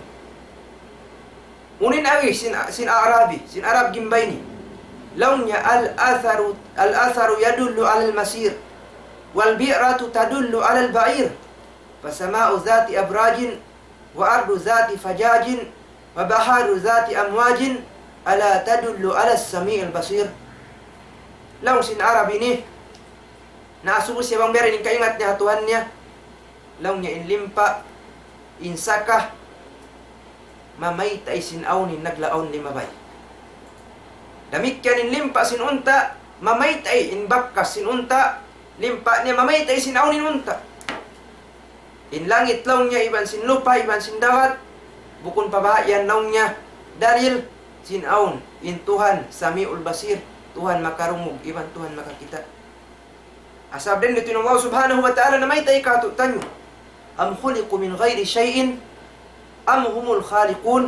Unu in agi sin, sin Arabi, sin Arab gimba ini. Laung niya, الأثر، الأثر يدل على المسير، والبئرة تدل على البعير، فسماء ذات أبراج وأرض ذات فجاج وبحار ذات أمواج ألا تدل على السميع البصير. Laung sin Arab ini, naasubu siya bang biya' diin in kaingat niya ha Tuhan niya. Laung niya in limpa', in saka, mamayta' sin awn in naglaawn limabay. Damikkiyan in limpa' sin unta', mamayta' in bakkas sin unta', limpa' niya mamayta' sin awn in unta'. In langit laung niya iban sin lupa' iban sin dagat, bukun pa baha' yan laung niya dalil sin awn in Tuhan Sami'ul Basir, Tuhan makarungug iban Tuhan makakita'. Sabab dayn didtu in Allah subhanahu wa ta'ala namayta' katu'taniyu. أم خلقوا من غير شيء أم هم الخالقون.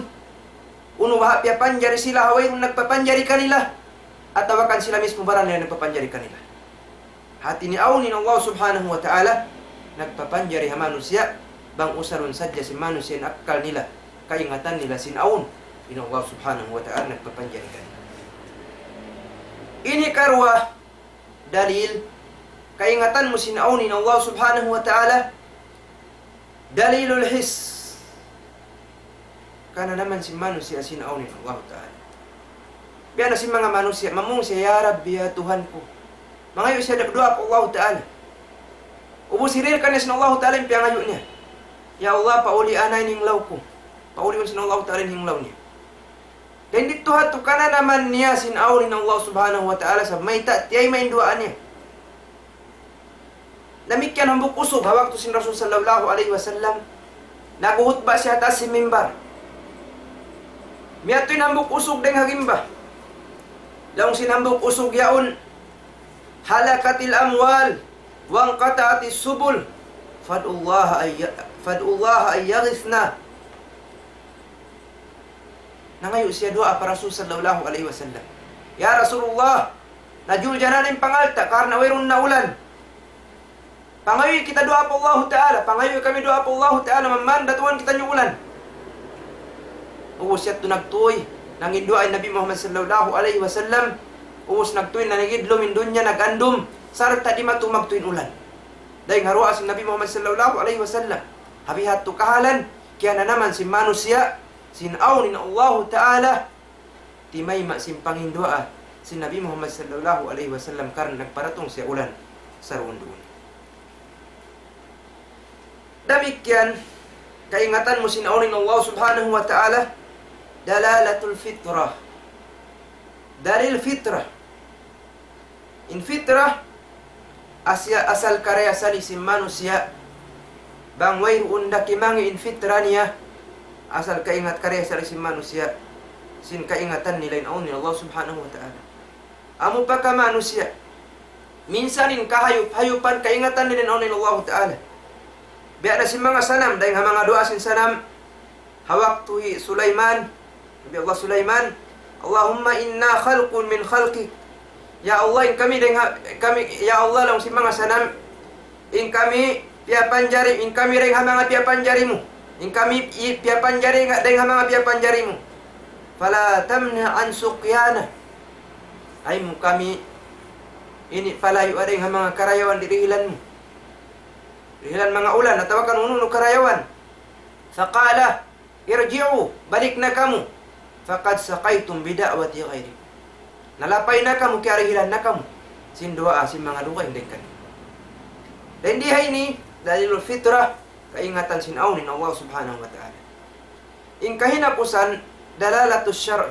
Unu baha' piyapanjari sila ha wayruun nagpapanjari kanila, atawa kan sila mismu baran nila nagpapanjari kanila. Hati niya awn in Allah subhanahu wa ta'ala nagpapanjari ha manusiya', bang usarun sadja sin manusiya' in akkal nila, kaingatan nila sin awn in Allah subhanahu wa ta'ala nagpapanjari kanila. Ini karuwa dalil, kaingatan mu sin awn in Allah subhanahu wa ta'ala, dalilul his. Kananaman sin manusiya' sin awn in Allah ta'ala. Biya' na sin manga manusiya', mamung siya, "Ya Rabbi, ya Tuhan ku." Mangayu' siya duwaa pa Allah ta'ala. Ubus hirihil kaniya sin Allah ta'ala in piyangayu' niya. "Ya Allah, pauli' ana in hinglaw ku." Pauliun sin Allah ta'ala in hinglaw niya. Dayn didtu ha tu kananaman niya sin awn in Allah subhanahu wa ta'ala, sabab mayta' tiyayma' in duwaa niya. Damikkiyan hambuuk usug ha waktu sin Rasul sallallahu alayhi wasallam, naghuhutba siya ha taas sin mimbar. Miyadtu in hambuuk usug dayn ha gimba. Laung sin hambuuk usug yaun, "هلكت الأموال وانقطعت السبل فادعوا الله أن ي-، فادعوا الله أن يغيثنا." Nangayu' siya duwaa pa Rasul sallallahu alayhi wasallam. "Ya Rasulullah, najulja na in pangalta' karna' wayruun na ulan. Pangayu' kita duwaa pa Allahu ta'ala, pangayu' kami duwaa pa Allahu ta'ala, mamanda tuwan kitaniyu ulan." Ubus yadtu nagtuy, nangayu' duwaa in Nabi Muhammad sallallahu alayhi wasallam. Ubus nagtuy na nagidlum in dunya, nag-andum, sarta' di' matu magtuy in ulan. Dayn ha duwaa sin Nabi Muhammad sallallahu alayhi wasallam. Ha biha' tu kahalan, kiyananaman sin manusiya', sin awn in Allahu ta'ala, timayma' sin pangayu' duwaa sin Nabi Muhammad sallallahu alayhi wasallam karna' nagparatung siya ulan saruun-duun. Damikkiyan, kaingatan mu sin awn in Allah subhanahu wa ta'ala, dalalatul fitrah. Dalil fitrah. In fitrah, asya-, asal karaya asali sin manusiya'. Bang wayruun da kimangi' in fitrah niya, asal kaingat karaya asali sin manusiya', sin kaingatan nila in awn in Allah subhanahu wa ta'ala. Amu pa ka manusiya'. Minsan in kahayup-hayupan kaingatan nila in awn in Allah ta'ala. Biya' na sin manga sanam, dayn ha manga duwaa sin sanam, ha waktu hi Sulaiman, Nabi Allah Sulaiman, "اللهم إنا خلق من خلقك." Ya Allah, in kami dayn ha, kami, ya Allah, laung sin manga sanam, in kami piyapanjari, in kami dayn ha manga piyapanjari mu. In kami i-, piyapanjari nga dayn ha manga piyapanjari mu. "فلا تمنع عنا سقيانا." Ayaw mu kami ini palayu' dayn ha manga karayawan dirihilan mu. Dirihilan manga ulan, atawa kan unu-unu karayawan. فقال: "ارجعوا, balik na kamu. فقد سقيتم بدعوة غيركم." Nalapay na kamu, kiyarihilan na kamu sin duwaa sin manga dugaing dayn kaniyu. Dayn di ha ini, dalilul fitrah, kaingatan sin awn in Allah subhanahu wa ta'ala. In kahinapusan, dalalatus syar'.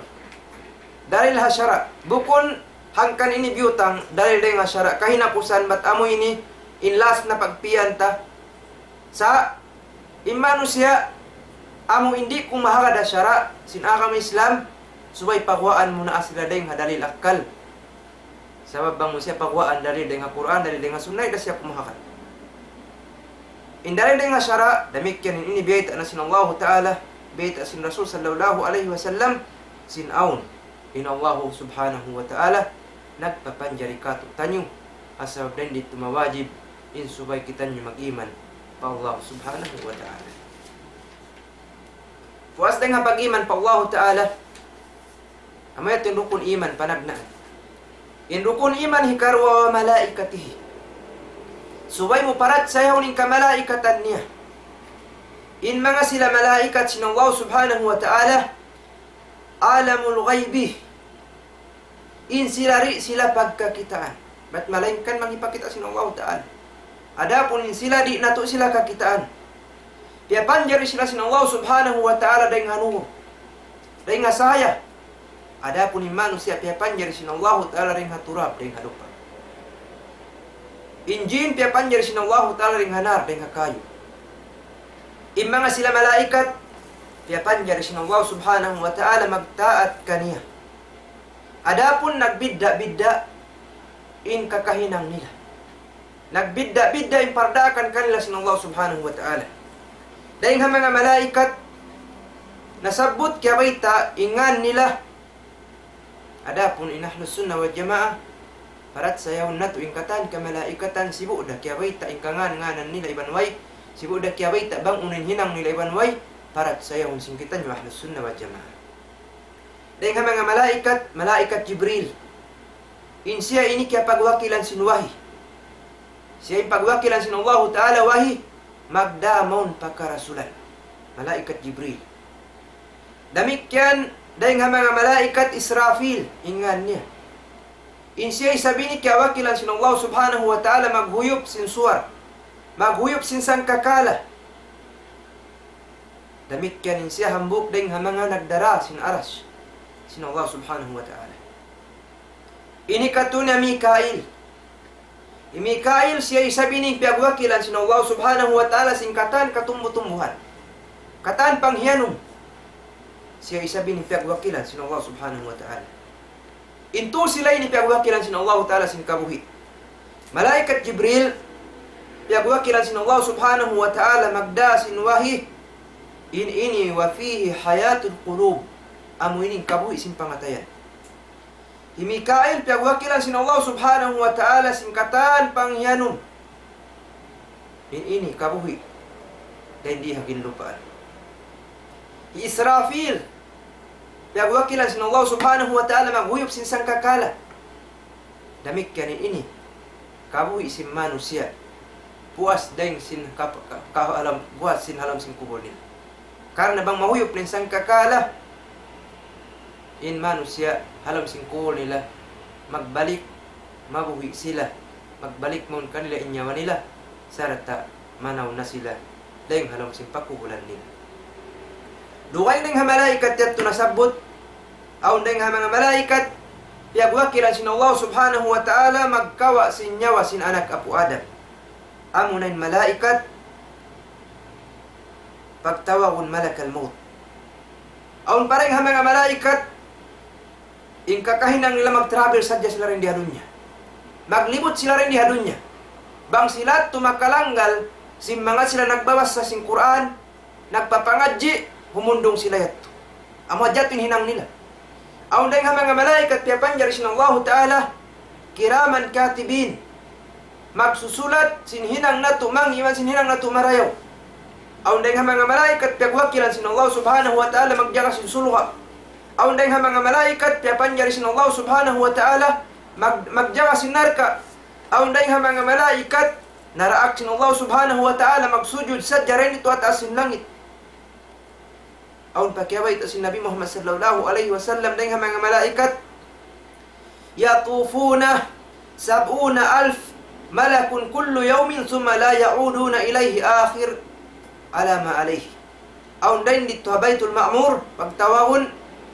Dalil ha sara'. Bukun hangkan ini biyutang, dalil dayn ha sara'. Kahinapusan, bat amu ini, in last na pagpiyan ta. Sa' in manusiya', amu in di' kumahagad ha sara' sin agama Islam, subay paguwaan mu na sila dayn ha dalil akkal. Sabab bang mu siya paguwaan dalil dayn ha Qur'an, dalil dayn ha Sunnah, di' da siya kumahagad. In dalil dayn ha sara', damikkiyan in ini biyayta' na sin Allahu Ta'ala, biyayta' sin Rasul sallallahu alayhi wasallam, sin awn in Allahu subhanahu wa ta'ala nagpapanjari kātu'niyu, ha sabab dayn didtu mawajib in subay kitaniyu mag-iman pa Allah subhanahu wa ta'ala. Puas dayn ha pag-iman pa Allah ta'ala, amu yadtu in rukun iman panagnaan. In rukun iman hikaruwa, وملائكته. Subay mu parachayahun in kamalaikatan niya. In manga sila malaikat sin Allah subhanahu wa ta'ala, عالم الغيب. In sila di' sila pagkakitaan. Bat malaingkan mangipakita' sin Allah ta'ala. Adapun in sila di' natu' sila kakitaan. Piyapanjari sila sin Allah subhanahu wa ta'ala dayn ha nur. Dayn ha sahaya. Adapun in manusiya' piyapanjari sin Allah ta'ala dayn ha turab, dayn ha lupa'. In jin piyapanjari sin Allah ta'ala dayn ha nar, dayn ha kayu. In manga sila malaikat, piyapanjari sin Allah subhanahu wa ta'ala magtaat kaniya. Adapun nagbidda'-bidda' in kakahinang nila. Nagbidda'-bidda' in pardaakan kanila sin Allah Subhanahu wa Ta'ala. Dayng ha manga malaikat nasabbut kiyabayta' in ngan nila. Adapun in Ahlus Sunnah wal Jamaah, parachayahun natu' in katan kamalaikatan, sibu' da kiyabayta' in kangan-nganan nila iban way, sibu' da kiyabayta' bang unu in hinang nila iban way, parachayahun sin kitaniyu Ahlus Sunnah wal Jamaah. Dayng ha manga malaikat, malaikat Jibril. In siya ini kiyapagwakilan sin wahi. Siya in pagwakilan sin Allahu Ta'ala wahi, magdā mawn pa karasulan. Malaikat Jibril. Damikkiyan, dayng ha manga malaikat Israfil, in ngan niya. In siya isab ini kiyawakilan sin Allah Subhanahu wa Ta'ala maghuyup sin suwar, maghuyup sin sangkakala. Damikkiyan in siya hambuuk dayng ha manga nagdara sin aras sin Allah Subhanahu wa Ta'ala. Ini katu' niya Mikail. Hi Mikail siya isab ini piyagwakilan sin Allah Subhanahu wa Ta'ala sin katan katumbu-tumbuhan. Katan panghiyanum. Siya isab ini piyagwakilan sin Allah Subhanahu wa Ta'ala. In tū sila ini piyagwakilan sin Allah Ta'ala sin kabuhi'. Malaikat Jibril, piyagwakilan sin Allah Subhanahu wa Ta'ala magdā sin wahi. In ini وفيه حياة القلوب. Amu ini in kabuhi' sin pangatayan. Hi Mikail, piyagwakilan sin Allah Subhanahu wa Ta'ala sin katan panghiyanum. In ini kabuhi' dayn di ha ginlupaan. Hi Israfil, piyagwakilan sin Allah Subhanahu wa Ta'ala maghuyup sin sangkakala. Damikkiyan in ini kabuhi' sin manusiya'. Puas dayng sin kap-, ka-, ka-, ha lawm, puas sin ha lawm sin kubul nila. Karna' bang mahuyup na in sangkakala, in manusiya' ha lawm sin kubul nila, magbalik, mabuhi' sila, magbalik mawn kanila in nyawa nila, sarta' manaw na sila dayng ha lawm sin pakubulan nila. Dugaing dayng ha malaikat yadtu nasabbut, awn dayng ha manga malaikat, piyagwakilan sin Allah Subhanahu wa Ta'ala magkawa' sin nyawa sin anak apu' Adam. Amuna in malaikat pagtawagun malakal maut. Awn pa dayng ha manga malaikat, in kakahinang nila mag-travel sadja sila dayn di ha dunya. Maglibut sila dayn di ha dunya. Bang sila yadtu makalanggal, sin manga sila nagbabasa sin Qur'an, nagpapangadji', humundung sila yadtu. Amu hadja yadtu in hinang nila. Awn dayng ha manga malaikat piyapanjari sin Allahu Ta'ala, kiraman katibin. Magsusulat sin hinang natu' mangi' iban sin hinang natu' marayaw. Awn dayng ha manga malaikat piyagwakilan sin Allah Subhanahu wa Ta'ala magjaga sin surga'. Awn dayng ha manga malaikat piyapanjari sin Allah Subhanahu wa Ta'ala mag-, magjaga sin narka'. Awn dayng ha manga malaikat naraak sin Allah Subhanahu wa Ta'ala magsujud sadja dayn didtu ha taas sin langit. Awn pa kiyabayta' sin Nabi Muhammad sallallahu alayhi wasallam dayng ha manga malaikat, يطوفون سبعون ألف ملك كل يوم ثم لا يعودون إليه آخر على ما عليه. Awn dayn didtu ha Baytul Ma'mur, pagtawagun,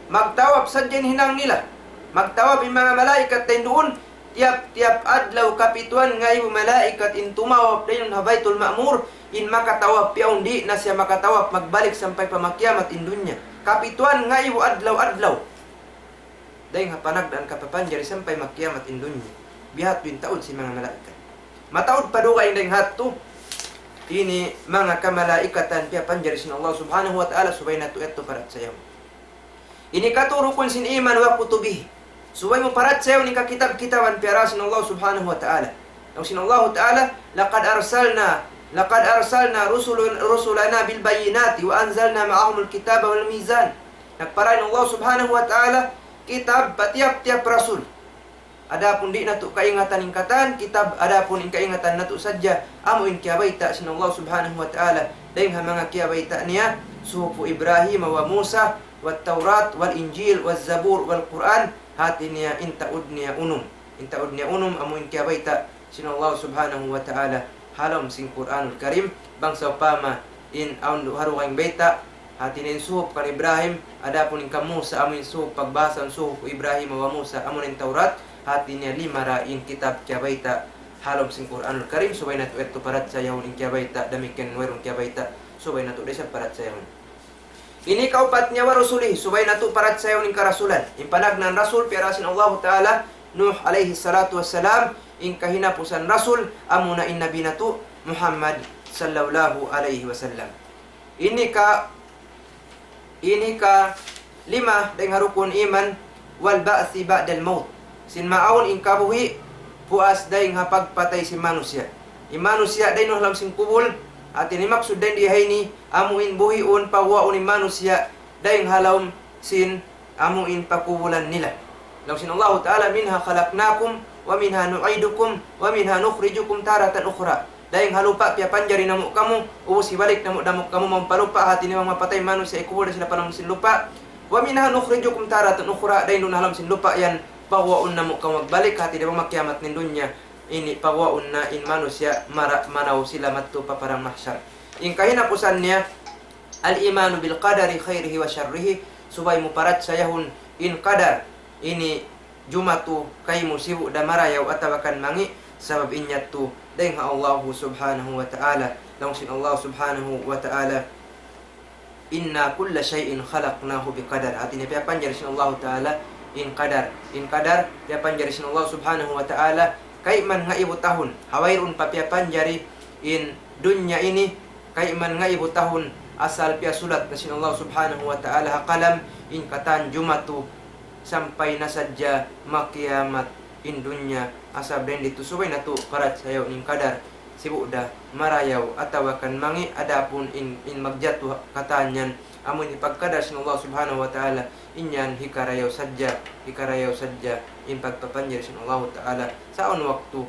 magtawap sadja in hinang nila. Magtawap in manga malaikat dayn duun, tiyap-tiyap adlaw kapituan ngaibu malaikat in tumawap dayn ha Baytul Ma'mur, in makatawap yaun di' na siya makatawap magbalik sampay pa makiyamat in dunya. Kapituan ngaibu adlaw-adlaw. Dayng ha panagnaan kapapanjari sampay makiyamat in dunya. Biya' hādtu in taud sin manga malaikat. Mataud pa dugaing dayng ha yadtu, ini manga kamalaikatan piyapanjari sin Allah Subhanahu wa Ta'ala, subay natu' yadtu parachayahun. Ini katu' rukun sin iman وكتبه. Subay mu parachayahun in kakitab-kitaban piyara sin Allah Subhanahu wa Ta'ala. Laung sin Allahu Ta'ala, لقد أرسلنا، لقد أرسلنا رسل-، رسلنا بالبينات وأنزلنا معهم الكتاب والميزان. Nagpara in Allah Subhanahu wa Ta'ala kitab pa tiyap-tiyap rasul. Adapun di' natu' kaingatan in katan kitab, adapun in kaingatan natu' sadja, amu in kiyabayta' sin Allah Subhanahu wa Ta'ala, dayng ha manga kiyabayta' niya, صحف إبراهيم وموسى والتوراة والإنجيل والزبور والقرآن, hāti niya in taud niya unum. In taud niya unum, amu in kiyabayta' sin Allah Subhanahu wa Ta'ala ha lawm sin Qur'anul Karim, bang sawpama in awn duun ha dugaing bayta', hāti niya in suhuf kan Ibrahim, adapun in kan Musa amu in suhuf pagbahasa in صحف إبراهيم وموسى, amu in Tawrat, hāti niya lima ra in kitab kiyabayta' ha lawm sin Qur'anul Karim, subay natu' yadtu parachayahun in kiyabayta', damikkiyan wayruun kiyabayta', subay natu' da isab parachayahun. Ini kaupat niya ورسله, subay natu' parachayahun in karasulan. In panagnaan rasul, piyara sin Allahu Ta'ala, Nuh alayhi salatu wassalam, in kahinapusan Rasul, amuna in Nabi natu' Muhammad sallallahu alayhi wasallam. Ini ka, ini ka lima dayn ha rukun iman, wal ba'thi ba'dal maut. Sin maawn in kabuhi' puas dayn ha pagpatay sin manusiya'. In manusiya' dayn ha lawm sin kubul, hati niya maksud dayn di ha ini, amu in buhiun, paguwaun in manusiya' dayn ha lawm sin amu in pakubulan nila. Laung sin Allahu Ta'ala, منها خلقناكم ومنها نعيدكم ومنها نخرجكم تارة أخرى. Dayn ha lupa' piyapanjari namu' kamu, ubus hibalik namu', namu' kamu mawn pa lupa', hati niya bang mapatay manusiya' ikubul da sila pa lawm sin lupa'. ومنها نخرجكم تارة أخرى, dayn duun ha lawm sin lupa' yan, paguwaun namu' kamu magbalik, hati niya bang makiyamat in dunya, ini paguwaun na in manusiya' mara manaw sila madtu pa parang mahsar. In kahinapusan niya, الإيمان بالقدر خيره وشره, subay mu parachayahun in qadar, ini jumatu kaymu sibu' da marayaw atawa kan mangi', sabab in yadtu dayn ha Allahu Subhanahu wa Ta'ala. Laung sin Allah Subhanahu wa Ta'ala, إنا كل شيء خلقناه بقدر. Hati niya piyapanjari sin Allahu Ta'ala in qadar. In qadar piyapanjari sin Allah Subhanahu wa Ta'ala, kayman ngaibu tahun, ha wayruun pa piyapanjari in dunya ini, kayman ngaibu tahun, asal piyasulat na sin Allah Subhanahu wa Ta'ala ha kalam in katan jumatu sampay na sadja makiyamat in dunya, asal dayn ditu subay natu' parachayahun in qadar, sibu' da marayaw atawa kan mangi', adapun in, in magjatu katan yan, amu in hipagqadar sin Allah Subhanahu wa Ta'ala, in yan hikarayaw sadja, hikarayaw sadja in pagpapanjari sin Allah Ta'ala. Sa' awn waktu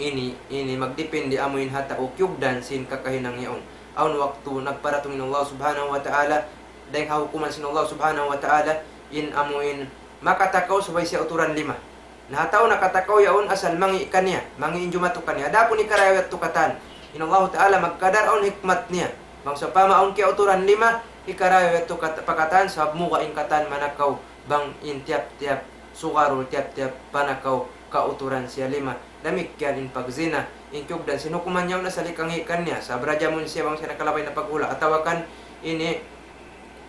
ini, ini magdipindi amu in ha tau kiyugdan sin kakahinang yaun. Awn waktu nagparatung in Allah Subhanahu wa Ta'ala, dayn ha hukuman sin Allah Subhanahu wa Ta'ala, in amu in makatakaw subay siya uturan lima. Na ha tau nakatakaw yaun asal mangi' kaniya, mangi' in jumatu kaniya. Adapun hikarayaw yadtu katan, in Allahu Ta'ala magqadar, awn hikmat niya. Bang sawpama awn kiyauturan lima, hikarayaw yadtu kat-, pa katan, sabab muga' in katan manakaw, bang in tiyap-tiyap sugarul, tiyap-tiyap panakaw, kauturan siya lima. Damikkiyan in pagzina, in kiyugdan sin hukuman yaun asal hikangi' kaniya, sabab rajamun siya bang siya nakalabay na paghula', atawa kan ini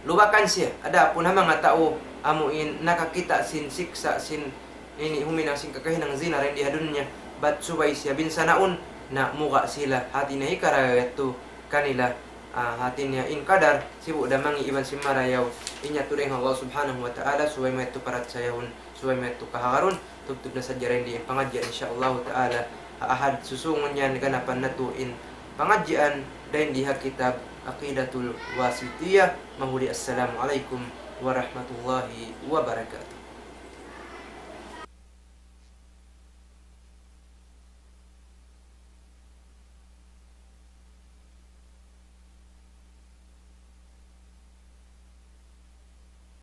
lubakan siya. Adapun ha manga tau amu in nakakita' sin siksa' sin ini huminang sin kakahinang zina dayn di ha dunya, bat subay siya binsanaun, na muga' sila, hati niya hikarayaw yadtu kanila, ah, hati niya in qadar, sibu' da mangi' iban sin marayaw, in yadtu dayn ha Allah Subhanahu wa Ta'ala, subay mu yadtu parachayahun, subay mu yadtu kahagarun. Tubtub na sadja dayn di in pangadji', insya Allahu Ta'ala, ha Ahad susūngun yan ganapan natu' in pangadjian dayn di ha kitab Aqidatul Wasitiyah. Mahuli, Assalamu alaykum warahmatullahi wabarakatuh.